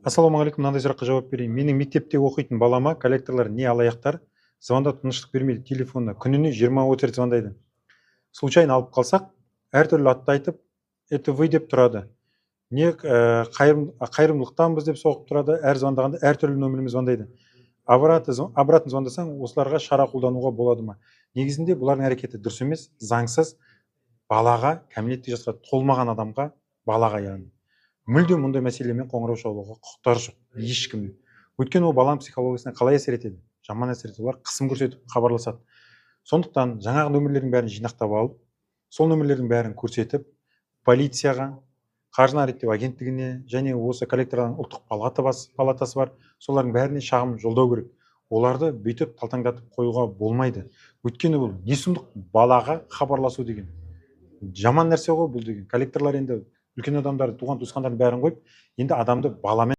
Ассалаумағалейкум! Мынандай сұраққа жауап берейін. Менің мектепте оқитын балама коллекторлар не алаяқтар звондап, тыныштық бермейді. Телефонына күніне 20-30 рет звондайды. Случайно алып қалсақ, әртүрлі атты айтып, «Это вы?» деп тұрады. Не қайырымдылықтанбыз деп соғып тұрады. Әр звондағанда әртүрлі нөмірмен звондайды. Обратно звондасаң, осыларға шара қолдануға болады ма? Негізінде бұлардың әрекеті дұрыс емес, заңсыз. Балаға, кәмелеттік жасқа толмаған адамға, балаға, яғни мүлдем мұндай мәселемен қоңырау шалуға құқықтары жоқ ешкімнің. Өйткені ол баланың психологиясына қалай әсер етеді? Жаман әсер етеді. Олар қысым көрсетіп хабарласады. Сондықтан жаңағы нөмірлердің бәрін жинақтап алып, сол нөмірлердің бәрін көрсетіп, полицияға, қаржыны реттеу агенттігіне және осы коллекторлардың ұлттық палатасы бар, солардың бәріне шағым жолдау керек. Оларды бүйтіп талтаңдатып қоюға болмайды. Өйткені бұл не сұмдық, балаға хабарласу деген жаман нәрсе ғой бұл деген. Коллекторлар енді үлкен адамдарды, туған туысқандардың бәрін қойып, енді адамды баламен